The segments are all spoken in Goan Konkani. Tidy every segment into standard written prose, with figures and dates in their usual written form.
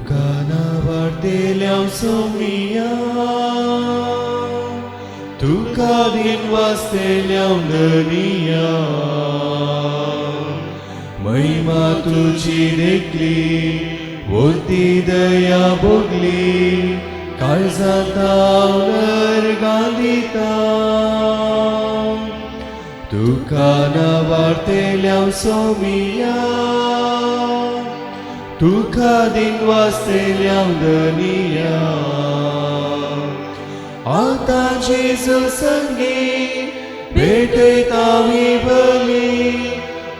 तुका नावार्तेल्या सोमिया तुका दिन वाचतेल्या धनिया महिमा तुजी देखली वरती दया भोगली काळजांत गांदिता तुका नावार्तेल्या सोमिया तुका दिन वाचतेल्या धनिया आतां जेजू संगी भेटयता ही बली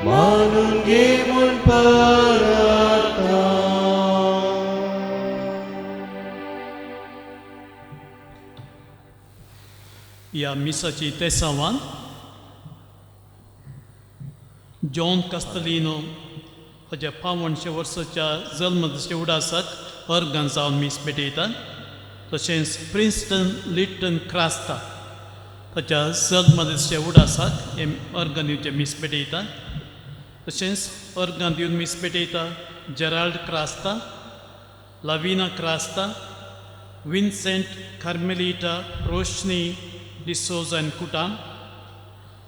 मानून घे म्हूण परता. ह्या मिसाची तेसावान जॉन कास्तलिनो हाज्या पावणशे वर्साच्या जल्मदिसा उडासाक अर्गां जावन मीस भेटयतात. तशेंच प्रिन्स्टन लिटन क्रास्ता ताच्या जल्मदिसा उडासाक हे अर्गां दिवचें मीस भेटयतात. तशेंच अर्गां दिवन मीस भेटयता Gerald Crasta, Lavina Crasta, Vincent Carmelita Roshni D'Souza आनी कुटाम,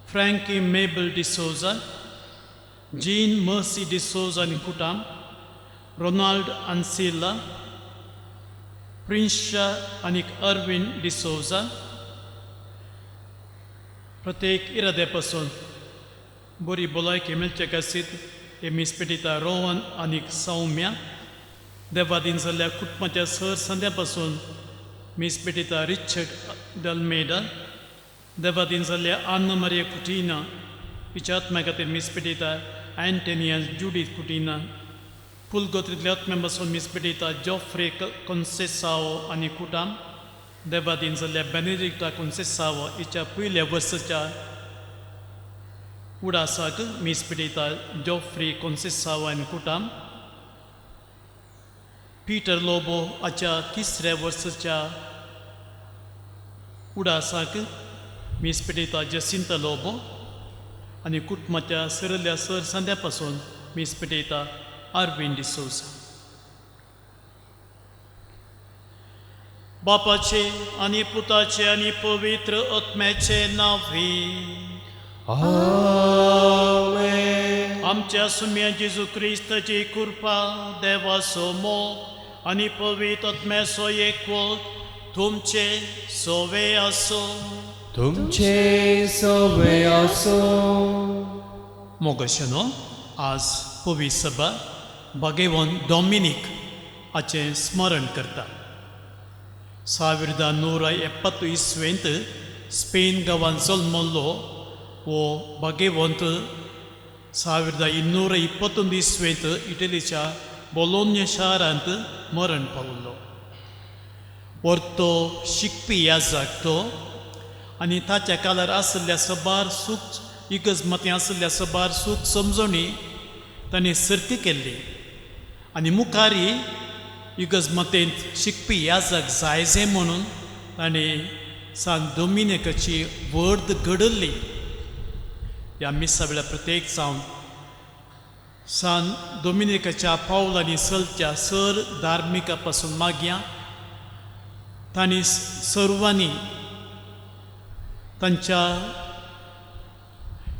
Frankie Mabel D'Souza, Jean Mercy D'Souza आनी कुटाम, रोनाल्ड आन्सिल्ला, प्रिन्शा आनी अरविंद डिसोजा. प्रत्येक इराद्या पासून बरी भलायकी मेळचे खातीर हे मीस पेटिता रोहन आनी सौम्या. देवादीन जाल्ल्या कुटुंबाच्या सर संद्या पासून मीस पेटिता रिचर्ड डल्मेडा. देवादीन जाल्ल्या आन्न मारिया कुटिना हिच्या आत्म्या खातीर मीस पेटिता अँटनिया जुडीत कुटिना. फुलगोत्रींतल्या आत्म्या पासून मीस पेटिता जॉफ्रे कोन्सेसाओ आनी कुटाम. देवादीन जाल्ल्या बेनेडिक्टा कोन्सेसाओ हिच्या पयल्या वर्साच्या उडासाक मीस पेटिता जॉफ्री कोन्सेसाओ आनी कुटाम. पीटर लोबो हाच्या तिसऱ्या वर्साच्या उडासाक मीस पेटिता जसिंता लोबो आनी कुटुंबाच्या सरल्या सर संद्या पासून मीस पेटिता अरविंद डिसोजा. बापाचे आनी पुताचे आनी पवित्र आत्म्याचे नांवे आमेन. आमच्या सुम्या जेजू क्रिस्ताची कृपा, देवाचो मोग आनी पवित्र आत्म्याचो एकवट तुमचे सोवे आसो. तुमचे सोवे आसो. मोगशनो आज पवित्र सभा भागेवन डॉमिनीक हाचें स्मरण करता. 1970 इसवेंत स्पेन गांवांत जल्मल्लो हो भागेवंत 1221 इसवेंत इटलीच्या बोलोन्य शारांत मरण पावलो. परतो शिकपी याजक तो आनी ताच्या काळार आशिल्ल्या सबार सूख इगर्ज मतीं आशिल्ल्या सबार सूख समजणी ताणें सर्ती केल्ली आनी मुखारी इगर्ज मतेंत शिकपी याजक जायजे म्हणून ताणें सान डोमिनिकाची वर्द घडयल्ली. ह्या मिसा वेळार प्रत्येक जावन सान डोमिनिकाच्या पावलांनी चलच्या सर धार्मिका पासून मागया तांणी सर्वांनी तांच्या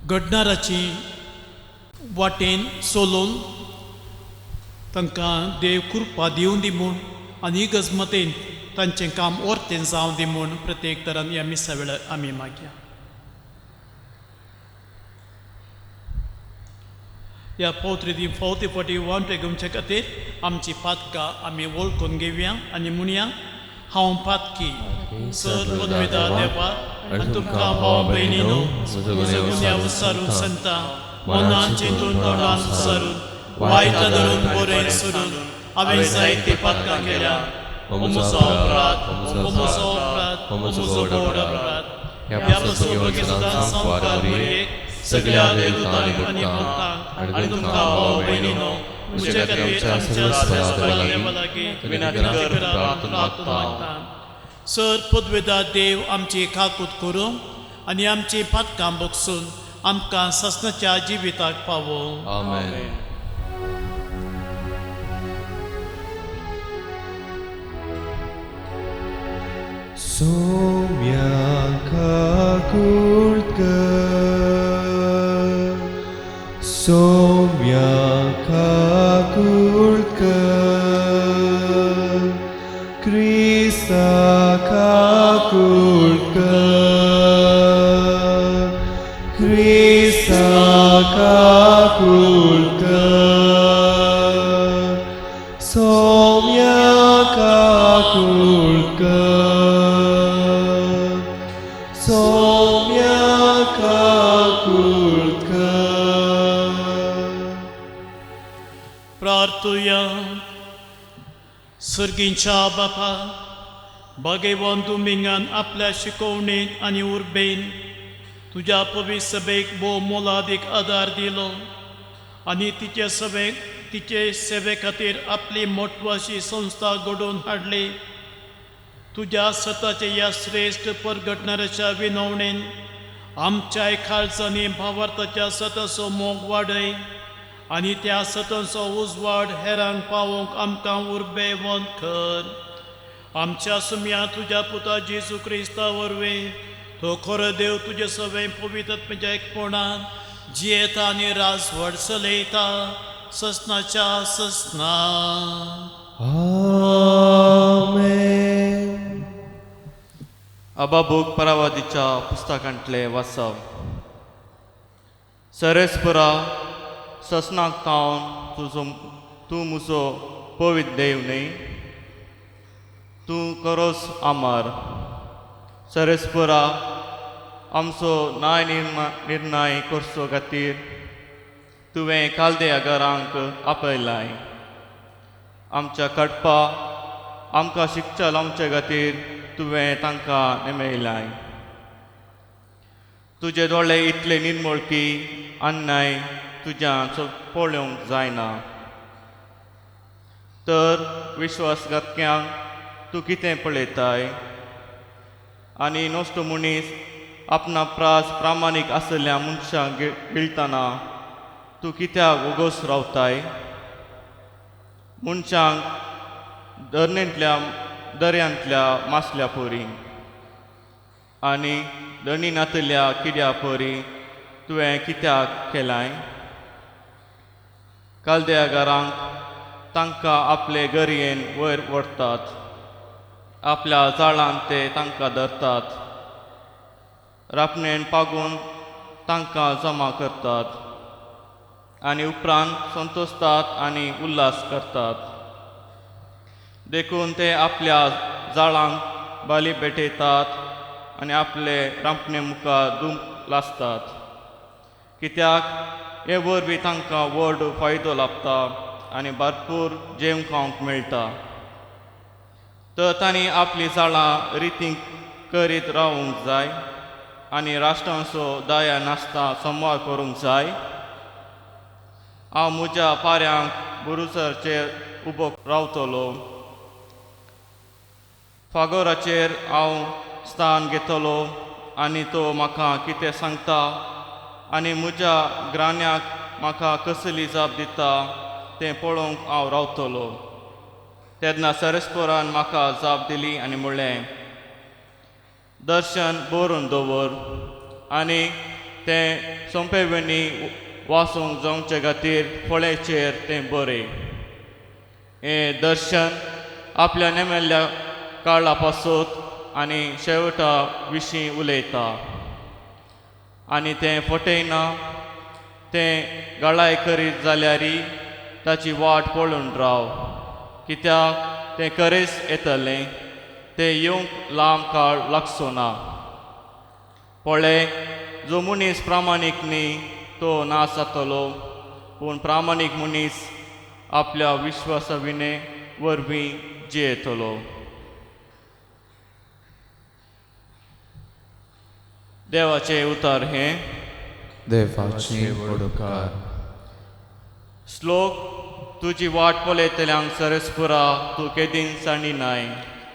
घडणाराची वाटेन चलोवन तांकां देव कृपा दिवं दी म्हूण आनी इगर्ज मतेन तांचें काम ओर्तें जावं दी म्हूण प्रत्येक तरान ह्या मिसा वेळार आमी मागया. ह्या पवित्र फावटी फावटी वांटे घेवचे खातीर आमची पातकां आमी वळखून घेवया आनी म्हणया, हांव पातकी सर पदवेदा देवा आनी तुमकां भाव भयणीनो म्हजो गुन्यांव विचारून सांगता, मनान चिंतून तोंडान विचारून वायट धरून बरें सोडून हांवें जायती पातकां केल्या. म्हजो अपराध, म्हजो अपराध, म्हजो व्हड अपराध. ह्या पासून संवसार मरयेक सगळ्या देवतांक आनी भक्तांक आनी तुमकां भाव भयणीनो म्हजे खातीर आमच्या देवा लागीं विनंती करात मागता. सर पदवेदा देव आमची काकूत करूं आनी आमची पातकां बगसून आमकां सासणाच्या जिविताक पावो. आमेन. सोम्या काकूळ कर, सोम्या काकूळ कर, क्रिस्ता काकूळ कर, क्रिस्ता काकूळ कर, सोम्या काकूळ कर, सोम्या काकूळ कर. प्रार्थुया. सर्गींच्या बापा, भागेवन दुमिंगान आपल्या शिकवणेन आनी उर्बेन तुज्या पवित्र सभेक भोव मोलादीक आदार दिलो आनी तिचे सेवे खातीर आपली मोटवाशी संस्था घडोवन हाडली. तुज्या सताचे ह्या श्रेश्ठ परगटणाऱ्याच्या विनवणेन आमच्याय खालसांनी भावार्थाच्या सताचो मोग वाडय आनी त्या सतांचो उजवाड हेरांक पावोवंक आमकां उर्बेवंत कर. आमच्या सुम्या तुज्या पुता जेजू क्रिस्ता वरवीं, तो खरो देव तुजे सवें पवित्र आत्म्याच्या एकपणान जियेता आनी राजवट चलयता ससनाच्या ससना. आमेन. अबाबूक परावादीच्या पुस्तकांतले वाचप. सरेस्परा ससनाक तावन तुजो तूं म्हजो पवित्र देव न्हय, तूं करोस आमार. सरेस्परा आमचो न्याय निर्णय करचो खातीर तुवें कालदे घरांक आपयलाय. आमच्या कडपा आमकां शिक्षा लावचे खातीर तुवें तांकां नेमयलाय. तुजे दोळे इतले निर्मळ की अन्याय तुज्यान पळोवंक जायना. तर विश्वासघातक्यांक तूं कितें पळयताय आनी नश्ट मनीस आपणा प्रास प्रामाणीक आशिल्ल्या मनशांक गिळटना तूं कित्याक वोगोस रावताय? मनशांक धरणेंतल्या दर्यांतल्या मासल्या परी आनी धणी नातल्या किड्या परी तुवें कित्याक केलाय? कालद्यागारांक तांकां आपले गरयेन वयर व्हरतात, आपल्या जाळांत ते तांकां धरतात, रापणेन पागून तांकां जमा करतात आनी उपरांत संतोशतात आनी उल्हास करतात. देखून ते आपल्या जाळांक बाली भेटयतात आनी आपले रांपणे मुखार दुम लासतात, कित्याक हे वरवीं तांकां व्हड फायदो लाभता आनी भरपूर जेवण खावंक मेळटा. तर तांणी आपली जाळां रितीं करीत रावूंक जाय आनी राष्ट्रांचो दया नासता संवाद करूंक जाय. हांव म्हज्या पाऱ्यांक बुरुसरचेर उबो रावतलो, फागोराचेर हांव स्थान घेतलो आनी तो म्हाका कितें सांगता आनी म्हज्या ग्रान्याक म्हाका कसली जाप दिता तें पळोवंक हांव रावतलो. तेन्ना सरेस्परान म्हाका जाप दिली आनी म्हणलें, दर्शन बरोवन दवर आनी तें सोंपेवणी वाचूंक जावचे खातीर फळ्याचेर तें बरय. हें दर्शन आपल्या नेमेल्ल्या काळा पासत आनी शेवटा विशीं उलयता आनी तें फटयना. तें गळाय करीत जाल्यार ताची वाट पळोवन राव, कित्याक तें खरेंच येतलें, तें येवंक लांब काळ लागचो ना. पळय, जो मनीस प्रामाणीक न्ही तो ना जातलो, पूण प्रामाणीक मनीस आपल्या विश्वासा विणे वरवीं जियेतलो. देवाचें उतर हें. देवाचे उपकार. श्लोक. तुजी वाट पळयतल्यांक सरस्पुरा तूं केदीन सांडी नाय.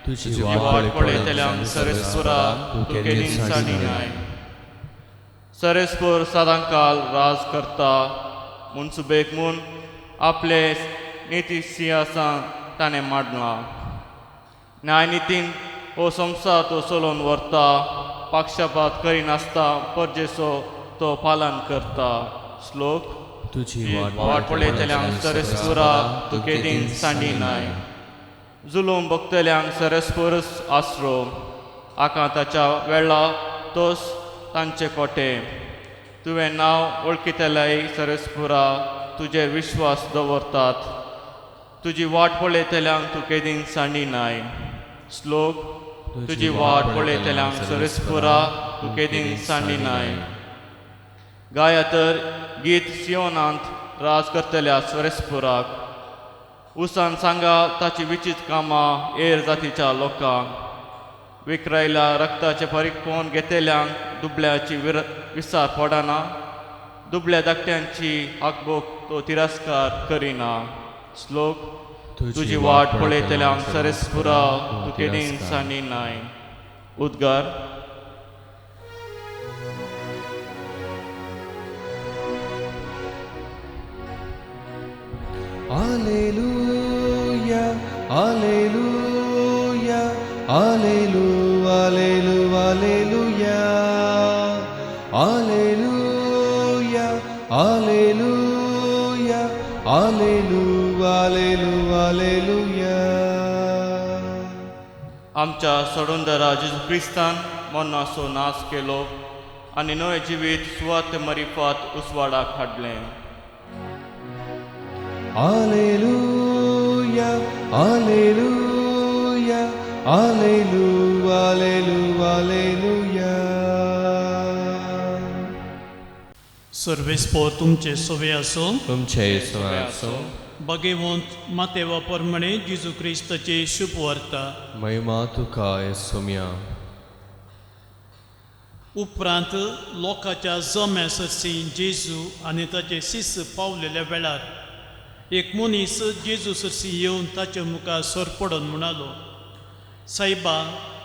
तुजी वाट पळयतल्यांक सरस्पुरा तूं केदीन सांडी नाय. सरस्पूर सदांकाल राज करता, मनसुबेक म्हूण आपले निती सिंहासन ताणें मांडलां. न्यायनितीन हो संवसार तो चलोवन व्हरता, पक्षपात करिनासता परजेचो तो पालन करता। श्लोक तुजी वाट पळयतल्यांक सरस्पुरा तूं केदीन सांडिनाय, जुलूम भोगतल्यांक सरस्पुरस आसरो, आकांताच्या वेळा तोच तांचे कोटे। तुवें नांव वळखितल्याय सरस्पुरा तुजेर विश्वास दवरतात, तुजी वाट पळयतल्यांक तूं केदीन सांडिनाय। श्लोक तुजी वाट पळयतल्यांक सरस्पुरा तूं केदीन सांडिनाय। गाया तर गीत सियोनांत राज करतल्या सरस्पुराक, उसान सांगा ताची विचित कामां एर जातीच्या लोकांक, विक्रायल्या रक्ताचे परिकोण घेतल्यांक दुबळ्याची विसार पडना, दुबळ्या धाकट्यांची हाकबोक तो तिरस्कार करिना। श्लोक तुजी वाट पळयतल्यांक सरस्पुरा तूं केदीन सांडिनाय। उद्गार Alleluia, Alleluia, Alleluia, Alleluia, Alleluia, Alleluia, Alleluia, Alleluia, Alleluia. आमच्या सोडूनदारा जेजू क्रिस्तान मरणाचो नाश केलो आनी नवें जिवीत सुवात मरिफात उजवाडाक हाडलें। Alleluia, Alleluia, Alleluia, Alleluia, Alleluia. सर्वेस्पोर तुमचे सोवे आसो, तुमचे सोवे आसो। भगवंत मातेवा प्रमाणे जेजू क्रिस्ताची शुभ वार्ता। महिमा तुका येसुम्या। उपरांत लोकांच्या जम्या सरशी जेजू आनी ताचे शिष्य पावलेल्या वेळार एक मनीस जेजू सरशी येवन ताचे मुखार सरपडून म्हणालो, सायबा,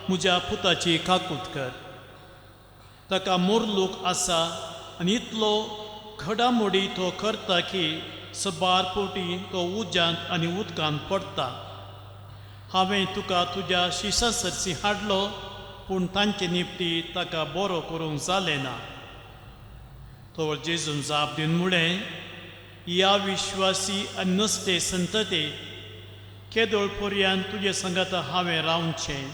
म्हज्या पुताची काकूत कर, ताका मोरलूक आसा आनी इतलो घडामोडी तो करता की सबार पोटी तो उज्यांत आनी उदकांत पडटा। हांवें तुका तुज्या शिशा सरशी हाडलो, पूण तांचे निपटी ताका बरो करूंक जालें ना। तो जेजून जाप दिवन म्हळें, ह्या विश्वासी आनी नसते संतते, केदोळ पर्यंत तुजे संगाता हांवें रावचें,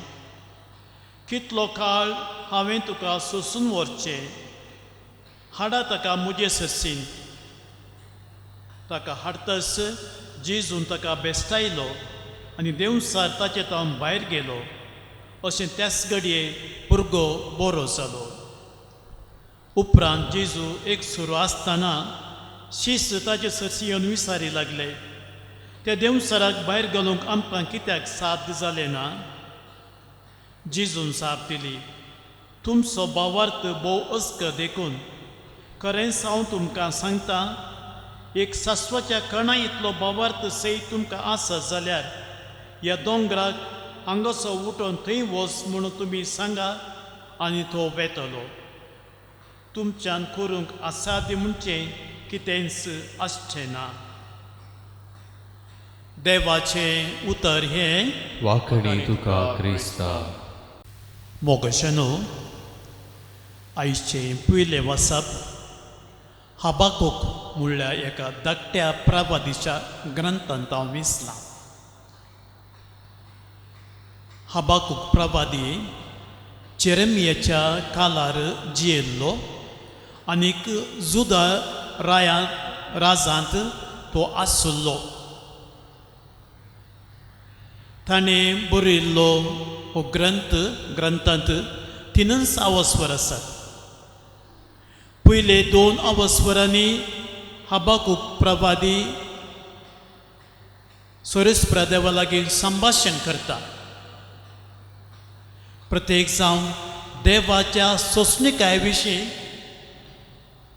कितलो काळ हांवें तुका सोसून व्हरचें, हाडा ताका म्हजे सरशीन। ताका हाडतस जेजून ताका बेस्टायलो आनी देवसार ताचे तावन भायर गेलो। अशें त्याच घडये भुरगो बरो जालो। उपरांत जेजू एक सुरू आसतना शिस्त ताचे सरशी येवन विसारी लागले, त्या देवसाराक भायर घालूंक आमकां कित्याक साध्य जालें ना? जेजून जाप दिली, तुमचो भावार्थ भोव अस्क देखून खरेंच हांव तुमकां सांगता, एक सासवाच्या कणा इतलो भावार्थ सयत तुमकां आसत जाल्यार ह्या दोंगराक हांगासो उठोन थंय वच म्हणून तुमी सांगा आनी तो वेतलो। तुमच्यान करूंक असाध्य म्हणचें कितेंच आसचें ना। देवाचें उतर हें वाकणी तुका क्रिस्ता। मोगशनो, आयचें पयलें वाचप हबाकूक म्हणल्यार एका धाकट्या प्रवादीच्या ग्रंथांत हांव विसलां। हबाकूक प्रवादी जेरेमियाच्या कालार जियेल्लो आनीक जुदा राया राजांत तो आसुल्लो। ताणें बरयल्लो हो ग्रंथ ग्रंथांत तिनच अवस्वर आसात। पयले दोन अवस्वरांनी हबाकूक प्रवादी सोरेस्परा देवा लागीं संभाशण करता। प्रत्येक जावन देवाच्या सोंसणीकाये विशीं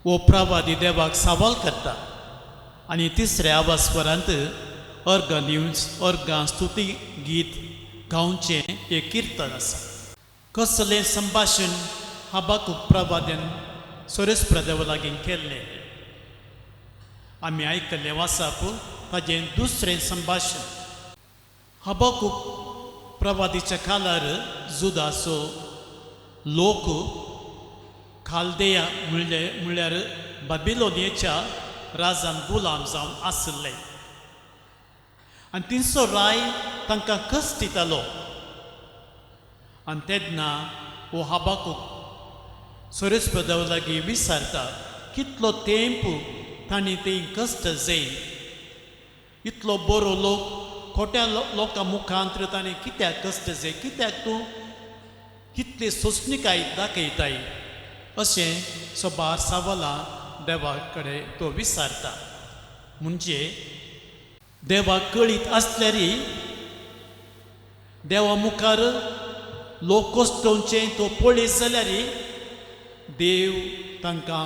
वो प्रवादी देवाक सवाल करता आनी तिसऱ्या अवस्वरांत अर्गां दिवन अर्गां स्तुती गीत गावचें एक किर्तन आसा। कसलें संभाशण हबाकूक प्रवाद्यान सोरेस्परा देवा लागीं केल्लें आमी आयकल्लें वाचप ताजें दुसरें संभाशण। हबाकूक प्रवादीच्या कालार जुदाचो लोक खालदेया म्हणल्यार बाबिलोनियेच्या राजान गुलाम जावन आशिल्ले आनी तिनसो राय तांकां कश्ट दितालो. आनी तेन्ना हो हबाकूक सोरेस्पदाव लागीं विचारता कितलो तेंप तांणी ते कश्ट जाय, इतलो बरो लोक खोट्या लोकां मुखांत ताणें कित्याक कश्ट जाय, कित्याक तूं कितली सोंसणीकाय दाखयताय अशें सबार सवालां देवा कडेन तो विचारता. म्हणजे देवाक कळीत आसल्यार देवा मुखार लोक कोसटोवचे तो पळयत जाल्यार देव तांकां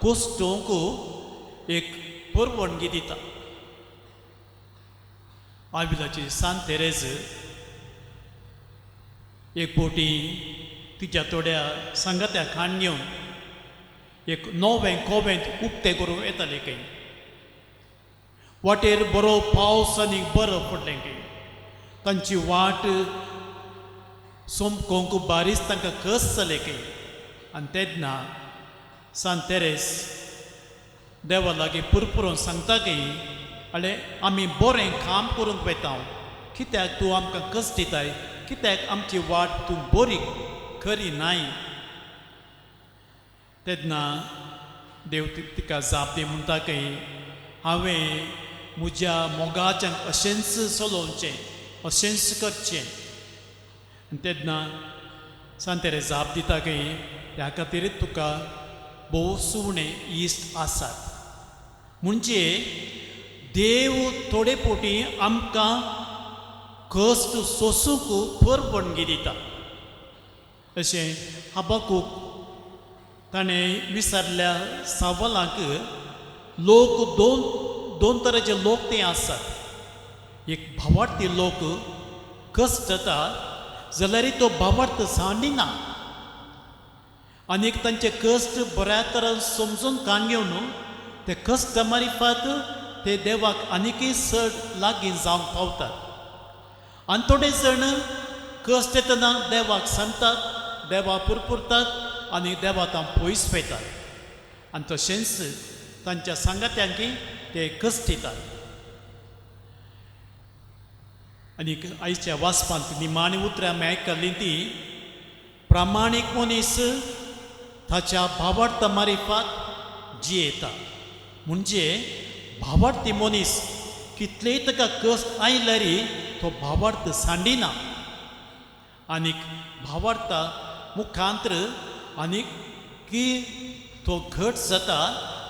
कोसटोवंक एक परवानगी दिता. आविलाची सांत तेरेज एक बोटी तिच्या थोड्या सांगात्या खाण घेवन एक नवें कोवेंत उक्तें करूंक येतालें खंय. वाटेर बरो पावस आनी बरफ पडलें खंय. तांची वाट सोमकोंक बारीच तांकां कस जालें खंय. आनी तेन्ना सांत तेरेस देवा लागीं पुरपुरून सांगता की आले आमी बरें काम करूंक वता, कित्याक तूं आमकां कस दिताय, कित्याक आमची वाट तूं बरी खरी नाय. तेन्ना देव तिका जाप दी म्हणटा की हांवें म्हज्या मोगाच्यान अशेंच चलोवचें, अशेंच करचें. आनी तेन्ना सांत तेरेस जाप दिता की ह्या खातीर तुका भोव सुवणे इश्ट आसात. म्हणजे देव थोडे पोटी आमकां कश्ट सोसूंक परवानगी दिता. अशें हबाकूक ताणें विचारल्या सवालांक लोक दोन तरेचे लोक ते आसात. एक भावार्थी लोक कश्ट जाता जाल्यार तो भावार्थ सांडिना आनी एक तांचे कश्ट बऱ्या तरान समजून कान घेवन ते कश्ट मारिफात ते देवाक आनीकय चड लागीं जावंक पावतात. आनी थोडे जाण कश्ट येतना देवाक सांगतात, देवा पुरपुरतात आनी देवा तां पयस वयतात आनी तशेंच तांच्या सांगात्यांकी ते कश्ट दितात. आनी आयच्या वाचपांत निमाणी उतरां आमी आयकल्लीं ती प्रामाणीक मनीस ताच्या भावार्थ मारिफात जियेता. म्हणजे भावार्थी मनीस कितलेय ताका कश्ट आयल्यार तो भावार्थ सांडिना आनीक भावार्था मुखांत्र आनीक की तो घट जाता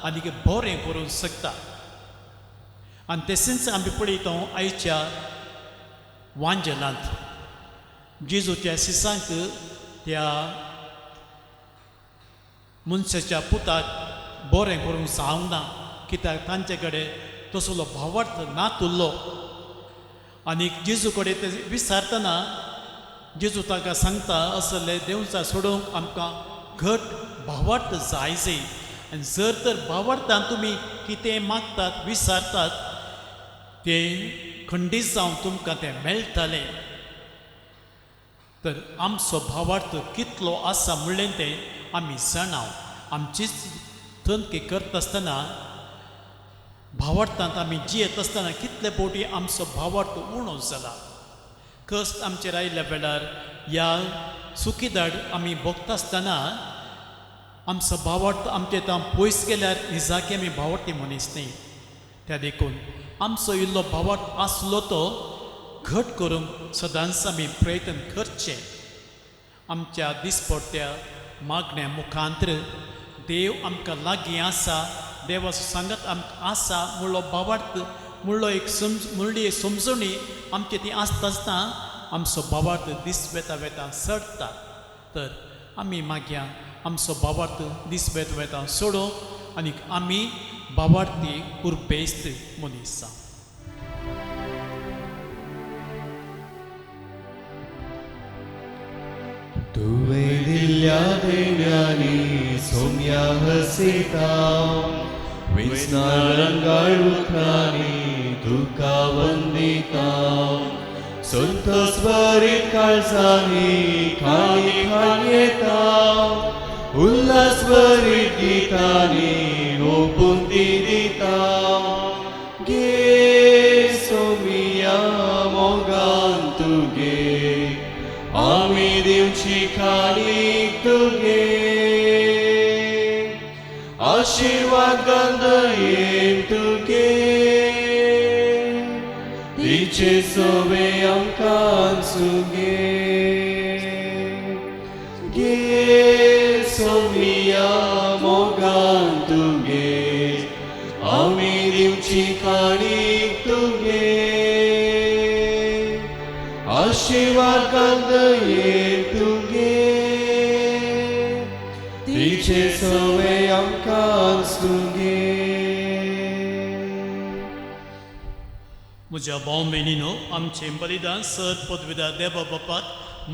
आनीक बरें करूंक शकता. आनी तशेंच आमी पळयता आयच्या वांजनांत जेजूच्या सिसांक त्या मनशाच्या पुताक बरें करूंक जावंक ना, कित्याक तांचे कडेन तसलो भावार्थ नातुल्लो. आनी जेजू कडेन ते विचारतना जेजू ताका सांगता असले देवचा सोडूंक आमकां घट भावार्थ जाय जाय. आनी जर तर भावार्थान तुमी कितें मागतात विचारतात तें खंडीत जावन तुमकां तें मेळटलें. तर आमचो भावार्थ कितलो आसा म्हणलें तें आमी जाणाव. आमचीच तनकी करता आसतना भावार्थांत आमी जियेत आसतना कितले फावटी आमचो भावार्थ उणो जाला. कश्ट आमचेर आयिल्ल्या वेळार ह्या सुखीदाड आमी भोगता आसतना आमचो भावार्थ आमचे तां पयस गेल्यार निजाकी आमी भावार्थी मनीस न्ही. त्या देखून आमचो इल्लो भावार्थ आसलो तो घट करूंक सदांच आमी प्रयत्न करचे. आमच्या दिसपट्ट्या मागण्या मुखांत्र देव आमकां लागीं आसा, देवाचो सांगात आमकां आसा म्हणलो भावार्थ म्हणलो एक म्हणली एक समजणी आमची ती आसता आसतना आमचो भावार्थ दीस वेता वेता चडटा. तर आमी मागया आमचो भावार्थ दीस वेता वेता सोडो आनी आमी भावार्थी उर्बेस्त मनीस जावं. तुवें दिल्ल्या देण्यांनी सोम्या हसिता, विस्ना रंगाळ उतरांनी तुका वंदिता. संतोष भरीत काळजांनी खाणी खाण येता उल्हास भरीत गितांनी ओपून ती दिता गे सोमिया मोगान तुगे आमी दिवची खाणीक तुगे आशिर्वाद गंदयेन तुगे तिचे सोवे आमकां सुगे गे सोमिया मोगान तुगे आमी दिवची खाणीक तुगे आशिर्वाद गंदयेन तुगे तिचे सोवे आमकां सुगे. म्हज्या भाव भयणीनो आमचें बलिदान सर पदवीदार देवा बापाक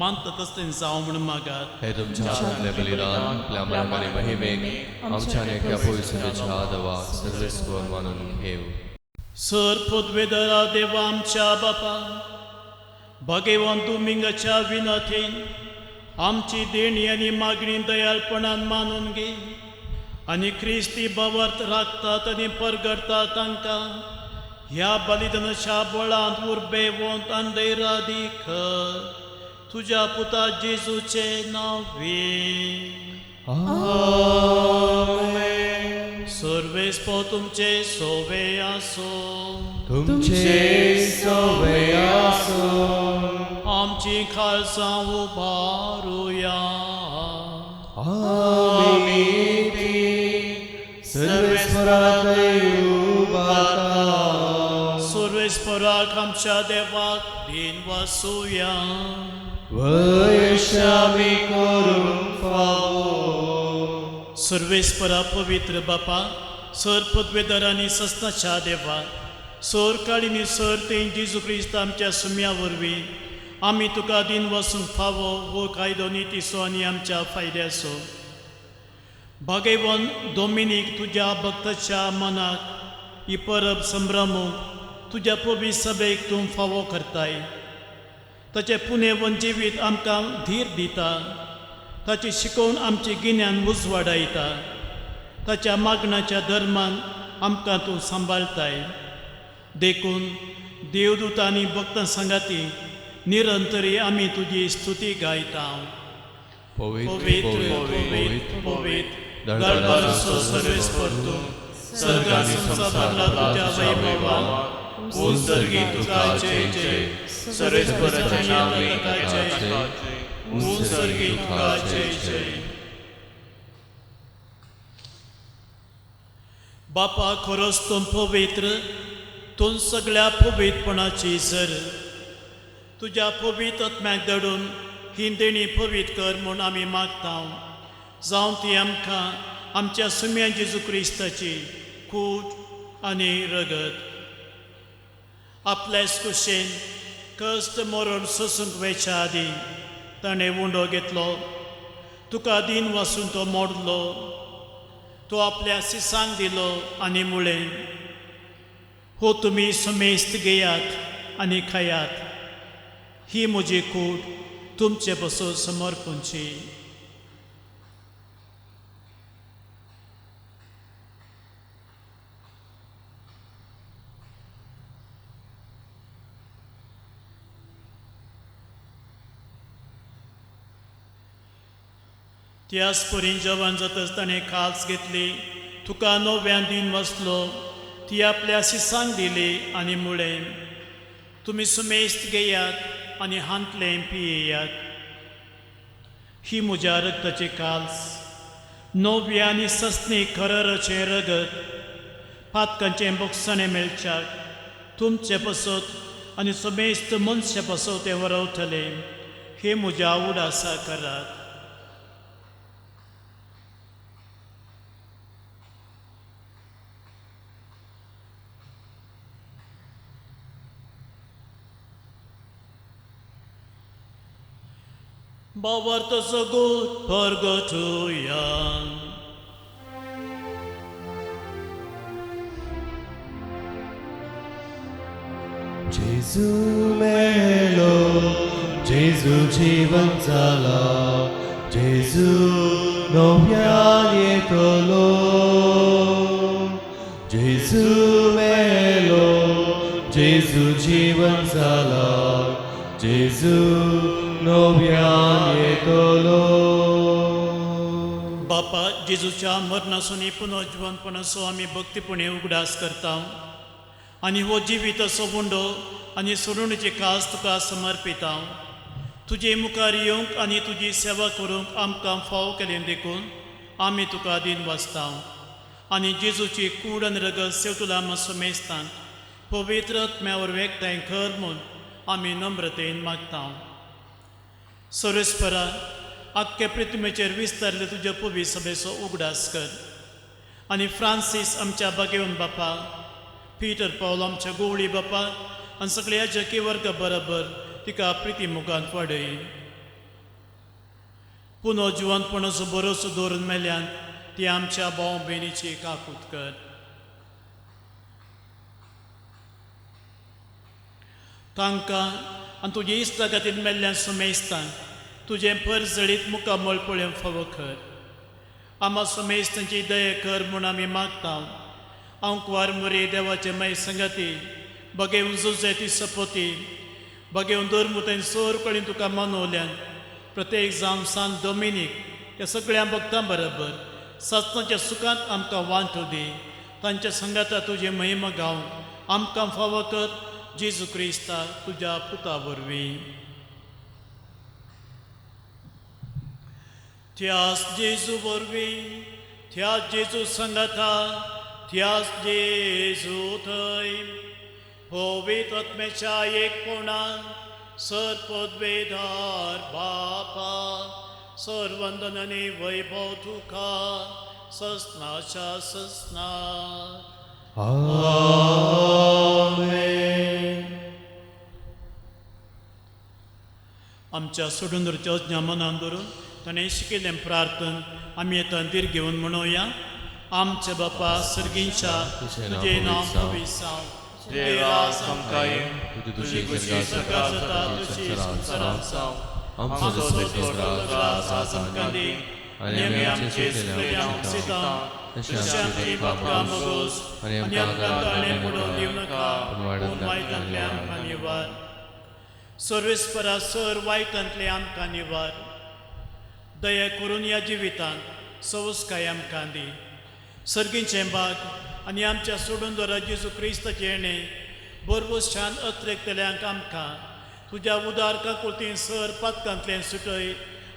मानता तसलें जावं म्हूण मागात. हे तुमच्या हातांतलें बलिदान आपल्या मरणाचे महिमेक आमच्या आनी एका पवित्रतेच्या देवाक सर्वेस्पर मानून घेव. सर पदवेदारा देवा आमच्या बापा भागेवान दुमिंगाच्या विनथेन आमची देणी आनी मागणी दयाळपणान मानून घे आनी क्रिस्ती भावार्थ राखतात आनी परगडतात तांकां ह्या बलिदानाच्या बळांत उर्बेवंत आनी दैरादीक तुज्या पुता जेजूचे नांवे. आमेन. सर्वेस्पर तुमचे सोवे आसो. तुमचे सोवे आसो. आमची खालसां उबारुया. आमी ती सर्वेस्परा थंय उबारता. सर्वेस्पराक आमच्या देवाक दिन वासुया. वयशामी करूंक फावो. सर्वेस्परा पवित्र बापा सर पदवेदार आनी सस्नाच्या देवा सर काळीनी सर ते जेजू क्रिस्त आमच्या सुम्या वरवीं आमी तुका दिन वसूंक फावो हो कायदो नितीचो आनी आमच्या फायद्याचो. भागेवन दोमिनीक तुज्या भक्ताच्या मनाक ही परब संभ्रमूंक तुज्या पवित्र सभेक तूं फावो करताय. ताचें पुनेवन जिवीत आमकां धीर दिता. ताची शिकोवन आमचें गिन्यान उजवाडायता. ताच्या मागण्याच्या धर्मान आमकां तूं सांबाळताय. देखून देवदूत आनी भक्तां सांगाती निरंतरी आमी तुजी स्तुती गायता. पवित्र पवित्र पवित्र दरबाराचो सर्वेस्पर तूं सर्ग आनी संवसार भरला तुज्या वैभवान. उंच तुका जय जय सर्वेस्पराच्या नांवान तुका जय जय उंच तुका जय जय. बापा खरोच तूं पवित्र तूं सगळ्या पवित्रपणाची सर. तुज्या पवित्र आत्म्याक धाडून ही देणी पवित्र कर म्हूण आमी मागता. जावं ती आमकां आमच्या सुम्या जेजू क्रिस्ताची कूड आनी रगत. आपल्याच कुशेन कश्ट मरण सोसूंक वेच्या आदीं ताणें उंडो घेतलो. तुका दीन वासून तो मोडलो. तो आपल्या सिसांक दिलो आनी म्हळें हो तुमी समेस्त घेयात आनी खायात. ही म्हजी कूड तुमचे बसून समर्पणची. त्याच परीन जेवण जातच ताणें खास घेतली. तुका नव्यान दिन वसलो. ती आपल्या सिसांक दिली आनी म्हळें तुमी सुमेस्त घेयात आनी हांतलें पियेयात. ही म्हज्या रगताची काल्स नव्या आनी सस्नी खरराचें रगत पातकांचें बोगसणें मेळच्याक तुमचे पसत आनी समेस्त मनशे पसत तें वरवतलें. हे म्हज्या उडासा करात. भावार्थाचो गूट परगटुया. जेजू मेलो जेजू जीवन जाला, जेजू नव्यान येतलो. जेजू मेलो, जेजू जीवन जाला, जेजू नव्यान येतलो. बापा, जेजूच्या मरणासून पुनर्जिवनपणाचो आमी भक्तीपणे उगडास करता आनी हो जिवीत असो उंडो आनी सोडवणेची कास तुका समर्पिता. तुजे मुखार येवंक आनी तुजी सेवा करूंक आमकां फाव केलें देखून आमी तुका दिन वाचता आनी जेजूची कूड आनी रगत सेवतुला समेस्तांक पवित्र आत्म्या वरवीं एकठांय कर म्हूण आमी नम्रतेन मागता. सर्वेस्परा, आख्खे पृथ्वीचेर विस्तारले तुज्या पवी सभेचो उगडास कर आनी फ्रांसीस आमच्या बागेवन बापा, पीटर पावल आमच्या गोवळी बापा आनी सगळ्या जकी वर्ग बरोबर तिका प्रिती मुखांत वाडय. पुनो जिवनपणाचो बरोसो दवरून मेल्यान ती आमच्या भाव भयणीची काकूत कर. तांकां आनी तुजे इश्टा खातीर मेल्ल्यान सुमेस्तांक तुजें परजळीत मुखामळ पळोवंक फावो कर. आमा सुमेस्तांची दया कर म्हूण आमी मागता. आंकवार मुरी देवाचे माय संगती बगेवन जुजे ती सपोती बगेवन दर सोर कडेन तुका मनवल्यान प्रत्येक जावं सान डोमिनीक ह्या सगळ्या भक्तां बरोबर सत्साच्या सुखांत आमकां वांटो दी. तांच्या संगाता तुजें महिमा गावंक आमकां फावो कर जेजू क्रिस्ता तुज्या पुता वरवीं. त्यास जेजू वरवीं, त्यास जेजू संगाता, त्यास जेजू थंय पवित्र आत्म्याच्या एकपणान सर पदवेदार बापा सर वंदन आनी वैभव तुका ससनाच्या ससना. आमेन. आमच्या सोडून अज्ञा मनान धरून ताणें शिकयल्लें प्रार्थन आमी आतां धीर घेवन म्हणोया. आमच्या बापा सर्गींच्या, तुजें नांव पवित्र जावं, तुजें राज आमकां येवं, तुजी खुशी स्वर्गांत जाता तशी संवसारांत जावं. आमचो दिसपडटो ग्रास आज आमकां दी आनी आमी आमचे चुकलेल्यांक शिता तशें आमची पापकां मोगोस आनी आमकां ताळें पडोवन दिवं नाका, पूण वायटांतलें आमकां निवार. सर्वेस्परा सर वायटांतलें आमकां निवार. दया करून ह्या जिवितांत सवस्काय आमकां दी. सर्गीचें बाग आनी आमच्या सोडून द्वारा जेजू क्रिस्ताचें येणें बरबसच्यान अत्रेकतल्यांक आमकां तुज्या उदार काकुळतीन सर पातकांतलें सुटय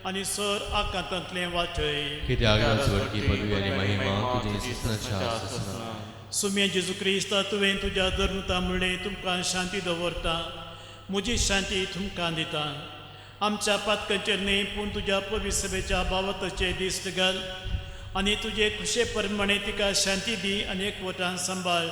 आनी सर आकांतांतलें वाचय. कित्याक राजवटकी पदवी आनी महिमा तुजी ससनाच्या ससना. सुम्या जेजू क्रिस्ता, तुवें तुज्या धर्मता म्हणलें तुमकां शांती दवरता, म्हजी शांती तुमकां दिता. आमच्या पातकांचेर न्हय पूण तुज्या पवित्र सभेच्या बाबताचे दीस घाल आनी तुजे खुशे प्रमाणे तिका शांती दी आनी एकवटान सांबाळ.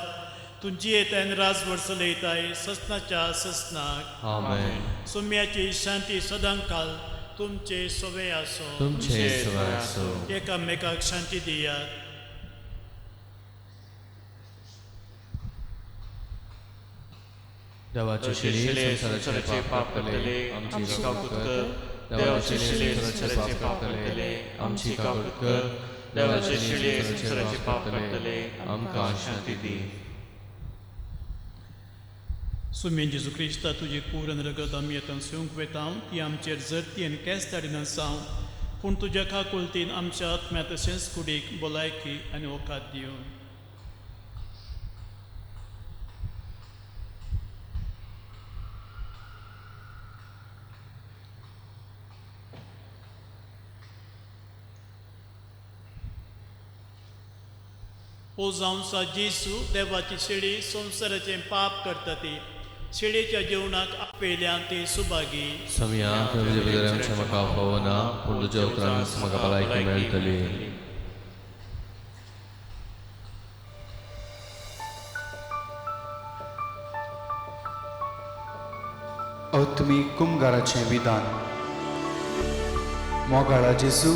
तुजी येतायन राजवट चलयताय ससनाच्या ससनाक. आमेन. सुम्याची शांती सदांकाल तुमचे सवे आसो. तुमचे सवे आसो. एकामेकाक शांती दियात. देवाचे शिले संवसाराचे पाप करतले आमची काकूत कर. देवाचे शिले संवसाराचे पाप करतले आमची काकूत कर. देवाचे शिले संवसाराचे पाप करतले आमकां शांती दी. सुमेन जेजू क्रिस्ता, तुजी कूड आनी रगत आमी आतां सेवंक वेता ती आमचेर जरती आनी केंस धाडिना जावं, पूण तुज्या काकुळतीन आमच्या आत्म्या तशेंच कुडीक भलायकी आनी वखद दिवन. ओ जावंसा जेजू, देवाची शेळी संवसाराचें पाप करता ती शेळीच्या जेवणाक आपयल्यान ती सुभागी. सम्या तुजे भितर आमच्या म्हाका फावना, पूण तुज्या उतरांच म्हाका भलायकी मेळटली. आत्मीक कुमगाराचें विधान. मोगाळा जेजू,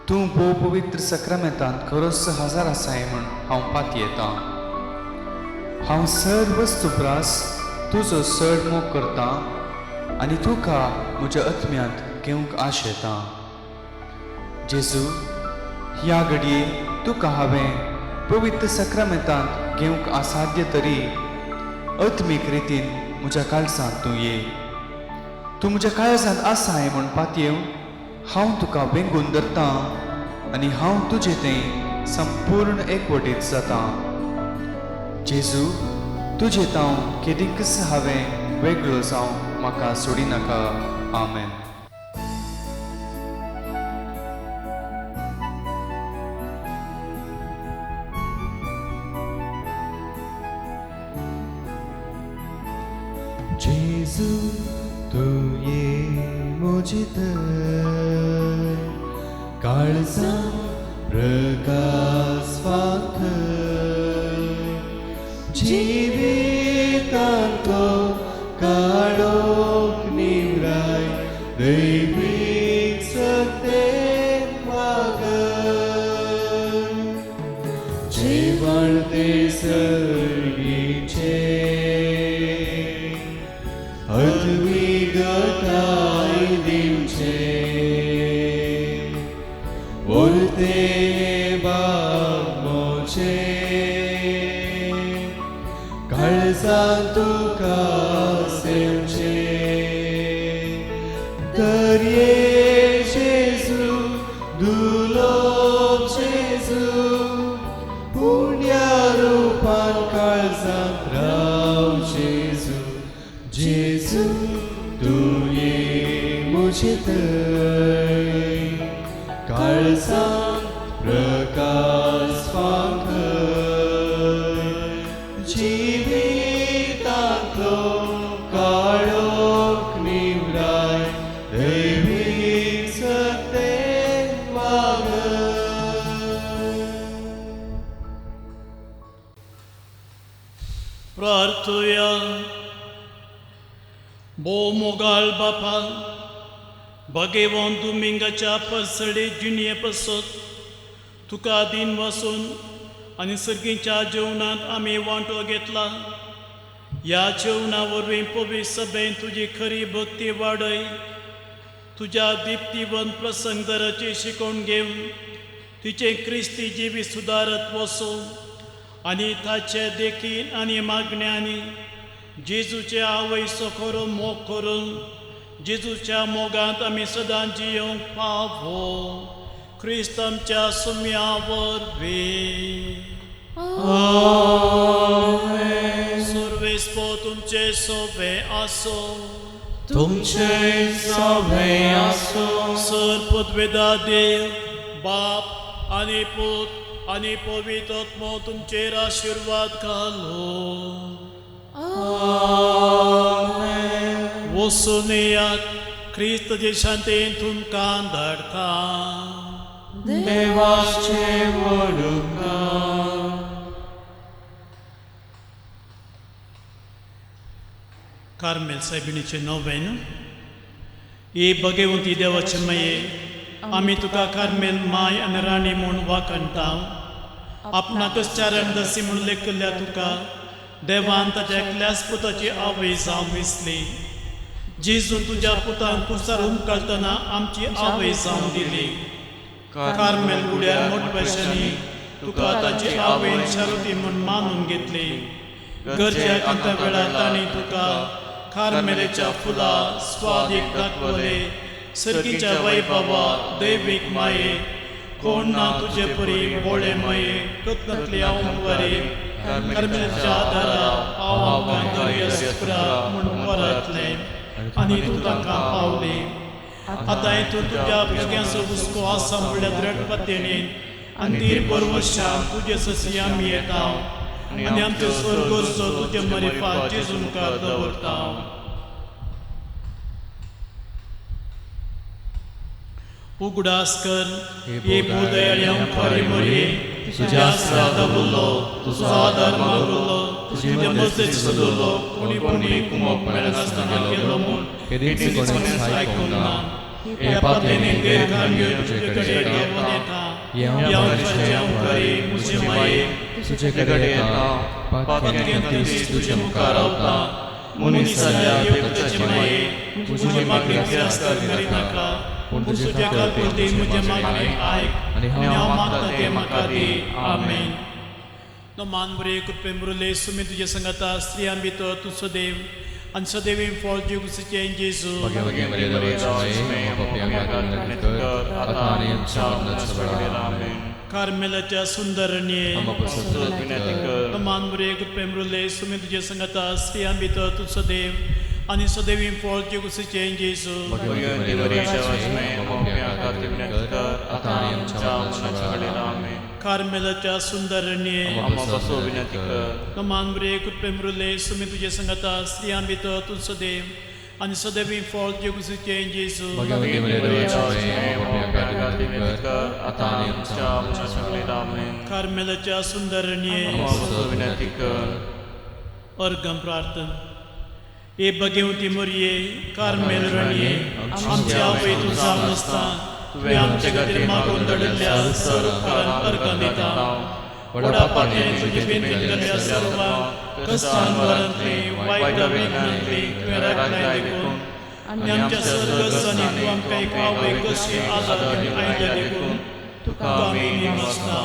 तूं भोव पवित्र सक्रामेंतांत खरोच हजार आसाय म्हूण हांव पातयेतां. हांव सर वस्तू प्रास तुजो चड मोग करतां आनी तुका म्हज्या आत्म्यांत घेवंक आशेतां. जेजू, ह्या घडये तुका हांवें पवित्र सक्रमेंतांत घेवंक असाध्य तरी आत्मीक रितीन म्हज्या काळजांत तूं ये. तूं म्हज्या काळजांत आसाय म्हूण पातयेवन हांव तुका वेंगून धरतां आनी हांव तुजें तें संपूर्ण एकवटीत जातां. जेजू, तुजें तांव केदींकच हांवें वेगळो जावं म्हाका सोडिनाका. आमेन. जेजू, तूं ये म्हजे थंय, काळजां प्रकाश फांकय, जिवितांतलो काळोख निवराय, दैवीक सत्तेन वागय, जेवण तें सर्गीचें, अदवी गटाय दिवचें, वरते बागमोचें, काळजांत तुका सेवचें. तर ये जेजू, दुलोब जेजू, पुण्या रुपान काळजांत राव जेजू. जेजू, तूं ये म्हजे थंय, काळजांत प्रकाश फांकय, जिवितांतलो काळोख निवराय, दैवीक सत्तेन वागय. प्रार्थुया. भोव मोगाळ बापा, भगेवन दुमिंगाच्या पसळे जिणये पसत तुका दीन वसून आनी सर्गीच्या जेवणांत आमी वांटो घेतला. ह्या जेवणा वरवीं पवित्र सभेन तुजी खरी भक्ती वाडय, तुज्या दिप्तीवंत प्रसंगदराची शिकवण घेवन तिचें क्रिस्ती जिवीत सुदारत वसूं आनी ताचे देखीन आनी मागण्यांनी जेजूचे आवयचो खरो मोग करून जेजूच्या मोगांत आमी सदां जियोंक पावो. क्रिस्त आमच्या सुम्या वरवीं. सुर्वेस्पो तुमचे सोबे आसो, तुमचे सोबे आसो. सर पदवेदा देव बाप आनी पूत आनी पवित्र आत्मो तुमचेर आशिर्वाद घालो. आमेन. वचून येयात, क्रिस्त जे शांतेन तुमकां धाडटा. देवाचें व्हड उपकार. कार्मेल सायबिणीचें नवेन. ही भगवंती देवाचे माये, आमी तुका कार्मेल माय आनी राणी म्हूण वाखणटा. आपणाकच चारण दसी म्हूण लेखिल्ल्या तुका देवान ताच्या एकल्याच पुताची आवय जावन विसली. जेजून तुज्या पुतान कुर्सार हुमकळटना आमची आवय जावन दिली. कार्मेल गुड्यार मोटवेशांनी तुका ताची आवयन शारुती म्हूण मानून घेतली. गरजे आकांता वेळार तांणी तुका कार्मेलेच्या फुलां स्वादीक दाखवले. सर्गीच्या वैभवा दैवीक माये, कोण ना तुजे परी बोळे माये, कत्नतली हांव वरी कार्मेलाच्या आदारा हांव आमकां दर्या म्हूण परतलें आनी तूं तांकां पावली. आतां तूं तुज्या भुरग्यांचो हुस्को आसा म्हणल्यार द्रढ पत्तेणीन आनी तीर बरवशान तुजे सशी आमी येता आनी आमचे स्वर्गोचो तुजे मरिफा जेजू मुखार दवरता. उगडास कर हे भूदयाळी अंपारी मरे, तुज्या आसरा दवरलो, तुजो आदार मागलो, तुजे मजतीक सदरलो, कोणी कोणी कुमोक मेळनासतना गेलो म्हूण केदींच कोणेंच आयकूंक ना. ह्या पातयेनी गैरकाम घेवन तुजे कडेन देंवून येता. ह्या अंपारी अंपारी म्हजे माये, तुजे कडेन येता, पातक्यांत दीस तुजे मुखार रावता. मनीसाल्या देवताचे माये म्हजी मागणी तिरस्कार करिनाका, पूण तुज्या कृपेन म्हजें मागणें आयक आनी हांव मागता तें म्हाका दी. आमेन. मान बरे कृपेन भरिल्ले सुमी तुज्या संगाता, स्त्रियां भितर तूं सदैव आनी सदैवी फळ जिवुचें जेजू. कार्मेलाच्या सुंदर मान बरे कृपेन भरिल्ले सुमी तुज्या संगाता, स्त्रियां भितर तूं सदैव आनी सदैवी फळ जिवुचें जेजू. कार्मेलाच्या सुंदर मान बरे कृपेन भरिल्ले सुमी तुज्या संगाता, स्त्रियां भितर तूं सदैव आनी सदैवी फळ जिवुचें जेजू. कार्मेलाच्या सुंदर अर्गम प्रार्थना. ए भगवती मोरये कार्मेल रणये, आमच्या आवय तूं जावन आसता, तुवें आमचे खातीर मागून धाडिल्ल्या सर्व उपकारांक अर्गां दिता. व्हडा पातयेन तुजी विनंती केल्ल्या सर्वांक कश्टान वरांतली वायट विघ्नांतली तुवें राखलाय देखून आनी आमच्या सर्गस्थानी तूं आमकां एक आवय कशी आदार आयल्या देखून तुका आमी नमस्ता.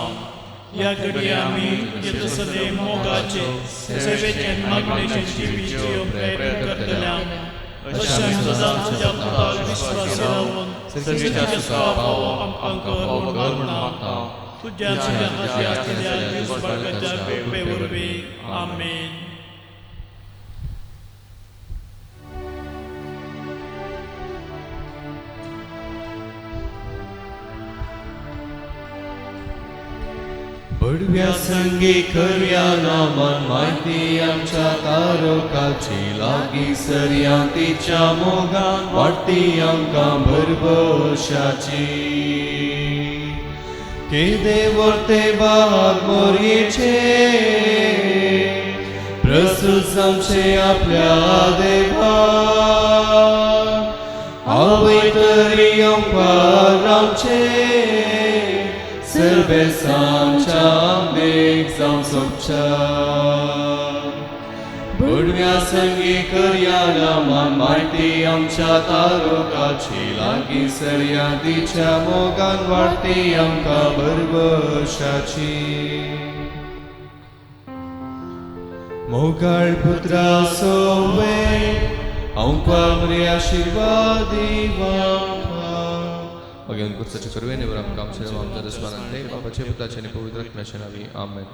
ह्या घडये आमी तुजे सदैव मोगाचे सेवेचे मागणेचे जिवीत जियोवंक प्रयत्न करतले. अशें आमी सदांच तुज्या पुतार विश्वास रावन तुज्या सुखा फावो आमकां कर म्हूण मागता. तुज्या तुज्या हाती आसलेल्या जेजू बाळकाच्या कृपे वरवीं. आमेन. बडव्या संगी खऱ्या नामान म्हायती आमच्या तारकाची लागीं सरया तिच्या मोगान वाडटी आमकां भरभशाची. केदे वर्ते बाग मोरयेचे प्रस्तूत जावचे आपल्या देवा, आवय तरी आमकां रावचे सर्वेसांच्या देख जावं सोबच्या. बुडव्या संगी करया नामान म्हायती आमच्या तारकाची लागीं सरया तिच्या मोगान वाडटी आमकां भरभशाची. मोगाळ पुत्रा सोवे आमकां बरे आशिर्वाद भगवान कुर्साचे करवे निवराम काम आमच्या दुश्मनांतले बापाचे पुताचे आनी पवित्र आत्म्याचे नांवी. आमेन.